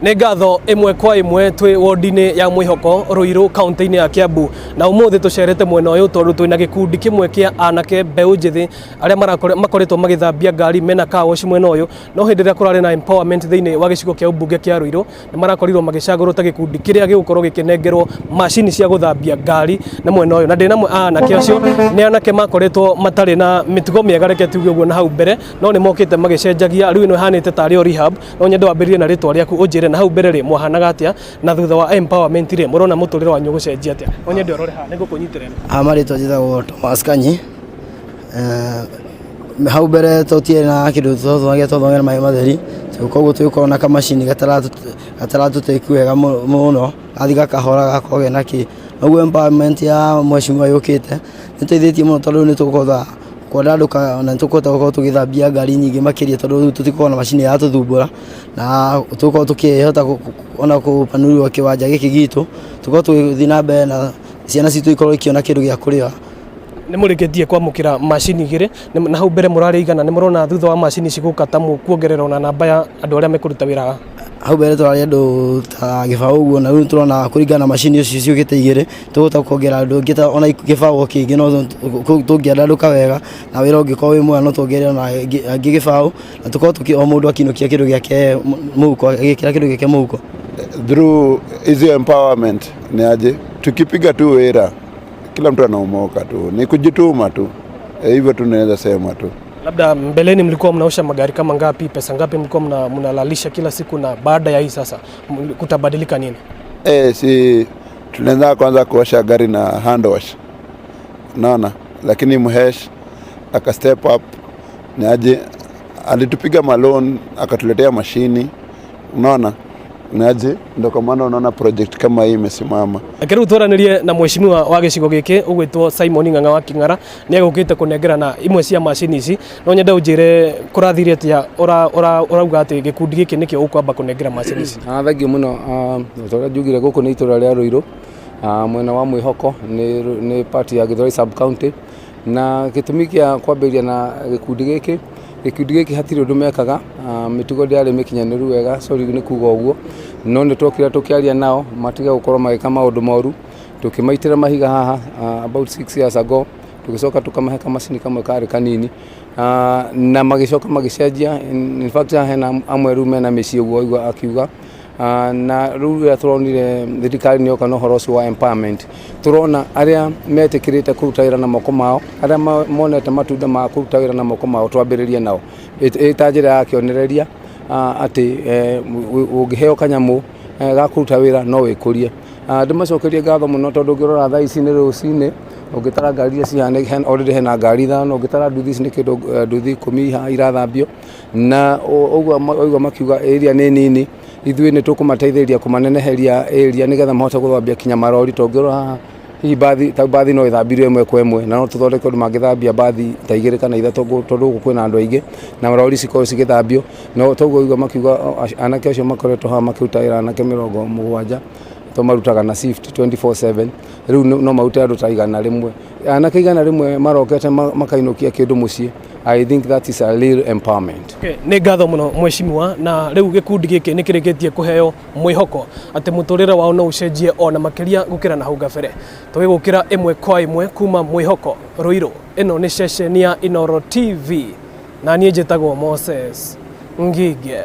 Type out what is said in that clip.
Nĩ ngatho ĩmwe kwa ĩmwe twĩ wodi-inĩ ya Mwĩhoko Ruiru kaunti-inĩ ya Kiambu na ũmũthĩ tũcerete mwena ũyũ tondũ twĩna gĩkundi kĩmwe kĩa anake mbeũ njĩthĩ arĩa makoretwo magĩthambia ngari mena car wash mwena ũyũ no hĩndĩ ĩrĩa kũrarĩ na empowerment thĩinĩ wa gĩcigo kĩa ũmbunge kĩa Ruiru nĩ marakorirwo magĩcagũrwo ta gĩkundi kĩrĩa gĩgũkorwo gĩkĩnengerwo macini cia gũthambia ngari na mwena ũyũ na ndĩna amwe a anake acio nĩ anake makoretwo matarĩ na mĩtugo mĩega reke tuge ũguo na hau mbere no nĩ mokĩte magĩcenjagia rĩu ĩno ĩhanĩte tarĩ o rehab. No nyende wambĩrĩrie na rĩtwa rĩaku ũnjĩre na hau mbere rĩ mwahanaga atĩa na thutha wa empowerment rĩ mũrona mũtũrĩre wanyu ũgũcenjia atĩa. No nyende ũrore haha nĩngũkũnyitĩra ĩno. Ha marĩtwa njĩtagwo Thomas Kanyi. Eh, hau mbere tũtiarĩ na kĩndũ twathomagia twathomagia na maĩ matheri koguo tũgĩkorwo na kamacini gataratũtĩki wega mũno gathiĩ gakahora gagakorwo kena kĩ noguo empowerment ya mheshimiwa yũkĩte nĩ ĩteithĩtie mũno tondũ rĩu nĩ tũkũhota kwandandũka na nĩ tũkũhota gũkorwo tũgĩthambia ngari nyingĩ makĩria tondũ rĩu tũtikoragwo na macini ĩratũthumbũra na tũgũkorwo tũkĩhota ona kũpanũrwo kĩwanja gĩkĩ gitũ tũkorwo tũgĩthiĩ na mbere na ciana citũ ikorwo ikĩona kĩndũ gĩa kũrĩa. Nĩ mũrĩkĩtie kwamũkĩra macini igĩrĩ na hau mbere mũrarĩ igana nĩ mũrona thutha wa macini ici gũka ta mũkuongerera ona namba ya andũ arĩa mekũruta wĩra haha? Hau mbere tũrarĩ andũ ta gĩbaũ ũguo na rĩu tũrona kũringana na macini icio ciũkĩte igĩrĩ tũkũhota kuongerera andũ angĩ ta ona gĩbaũ o kĩngĩ no tũngĩandandũka wega na wĩra ũngĩkorwo wĩ mwega no tuongerere ona angĩ gĩbaũ na tũkorwo tũkĩ o mũndũ akĩinũkia kĩndũ gĩake mũhuko agĩkĩra kĩndũ gĩake mũhuko. Through hizi empowerment ni aje, tukipiga tu wira kila mtu anaomoka tu, ni kujituma tu hivyo tu naweza sema tu. Labda mbeleni mlikuwa mnaosha magari kama ngapi, pesa ngapi mlikuwa mnalalisha kila siku, na baada ya hii sasa kutabadilika nini? Si tulianza kwanza kuosha gari na hand wash, naona, lakini Mhesh aka step up, ni aje, alitupiga maloan akatuletea mashini, unaona, ni aje, ndio kwa maana unaona project kama hii imesimama. Reke rĩu twaranĩrie na mheshimiwa wa gĩcigo gĩkĩ ũgwĩtwo Simon Ng'ang'a wa King'ara nĩ egũkĩte kũnengerana imwe cia macini ici. No nyende ũnjĩre kũrathire atĩa ũrauga atĩ gĩkundi gĩkĩ nĩkĩo ũkwamba kũnengera macini ici. Thengiũ mũno, ta ũrĩa njugire gũkũ nĩ itũra rĩa Ruiru, mwena wa Mwĩhoko nĩ part ya Gĩthũrai sub county, na gĩtũmi kĩa kwambĩrĩria na gĩkundi gĩkĩ, gĩkundi gĩkĩ hatirĩ ũndũ mekaga, mĩtugo ndĩarĩ mĩkinyanĩru wega, sorry nĩ kuga ũguo, no nĩ twokire tũkĩaria nao matige gũkorwo magĩka maũndũ moru, tũkĩmaitĩra mahiga haha about 6 years ago, tũgĩcoka tũkamahe kamacini kamwe karĩ kanini, na magĩcoka magĩcenjia. In fact hena amwe rĩu mena mĩciĩ ũguo waigua akiuga, na rĩu rĩrĩa tũronire thirikari nĩ yoka na ũhoro ũcio wa empowerment, tũrona arĩa metĩkĩrĩte kũruta wĩra na moko mao, arĩa monete matunda ma kũruta wĩra na moko mao, twambĩrĩrie nao ĩ ta njĩra ya kĩonereria atĩ ũngĩheo kanyamũ ga kũruta wĩra no wĩkũrie. Ndĩmacokerie ngatho mũno tondũ ũngĩrora thaa ici nĩ rũcinĩ, ũngĩtara ngari iria cihana already hena ngari ithano, ũngĩtara nduthi ici nĩ kĩndũ nduthi 10 haha irathambio, na ũguo waigua makiuga area nĩ nini, ithuĩ nĩ tũkũmateithĩrĩria kũmaneneheria area nĩgetha mahote gũthambia kinya marori, tondũ ũngĩrora haha hihi mbathi ta mbathi no ĩthambirio ĩmwe kwa ĩmwe na no tũthondeke ũndũ mangĩthambia mbathi ta igĩrĩ kana ithatũ tondũ gũkũ kwĩna andũ aingĩ na rori cikorwo cigĩthambio. No toguo waigua makiuga anake acio makoretwo haha makĩruta wĩra, anake 70 to marutaga na shift 24/7, rĩu no marute andũ ta 100, anake 100 marokete makainũkia kĩndũ mũciĩ. I think that is a real empowerment. Okay, nĩ ngatho mũno mheshimiwa, na rĩu gĩkundi gĩkĩ nĩ kĩrĩkĩtie kũheo mwĩhoko atĩ mũtũrĩre wao no ũcenjie ona makĩria gũkĩra na hau gabere. Tũgĩgũkĩra ĩmwe kwa ĩmwe kuma Mwĩhoko Ruiru, ĩno nĩ ceceni ya Inooro TV na niĩ njĩtagwo Moses Ngige.